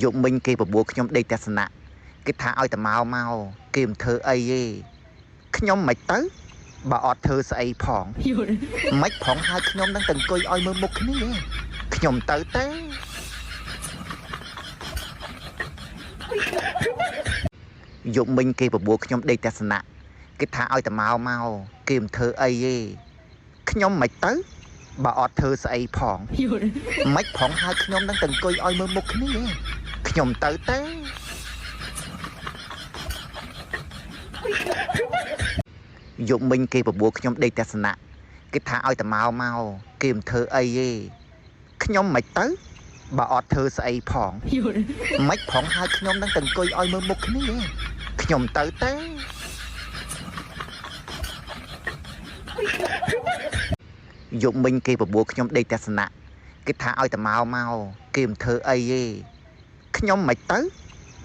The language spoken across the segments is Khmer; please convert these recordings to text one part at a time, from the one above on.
យប់មិញគេបបួលខ្ញុំដេកទស្សនៈគេថាឲ្យតែមកមកគេមិនធ្វើអីទេខ្ញុំមិនទៅបើអត់ធ្វើស្អីផងមិនផងហៅខ្ញុំនឹងទៅអង្គុយឲ្យមើលមុខគ្នាខ្ញុំទៅទេយប់មិញគេបបួលខ្ញុំដេកទស្សនៈគេថាឲ្យតែមកមកគេមិនធ្វើអីទេខ្ញុំមិនទៅបើអត់ធ្វើស្អីផងមិនផងហៅខ្ញុំនឹងទៅអង្គុយឲ្យមើលមុខគ្នាខ្ញុំទៅទេយប់មិញគេបបួលខ្ញុំដេកទស្សនៈគេថាឲ្យតែមកមកគេមិនធ្វើអីទេខ្ញុំមិនទៅបើអត់ធ្វើស្អីផងមិនផងហៅខ្ញុំនឹងទៅអង្គុយឲ្យមើលមុខគ្នាខ្ញុំទៅទេយប់មិញគេបបួលខ្ញុំដេកទស្សនៈគេថាឲ្យតែមកមកគេមិនធ្វើអីទេខ្ញុំមិនទៅ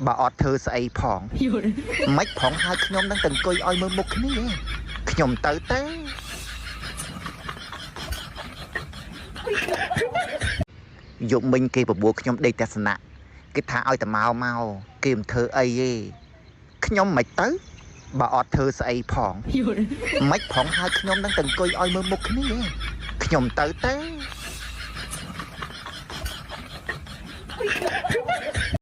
បើអត់ធ្វើស្អីផងមិនផងហៅខ្ញុំនឹងទៅអង្គុយឲ្យមើលមុខគ្នាខ្ញុំទៅទេយប់មិញគេបបួលខ្ញុំដេកទស្សនៈគេថាឲ្យតែមកមកគេមិនធ្វើអីទេខ្ញុំមិនទៅបើអត់ធ្វើស្អីផងមិនផងហៅខ្ញុំនឹងទៅអង្គុយឲ្យមើលមុខគ្នាខ្ញុំទៅទេ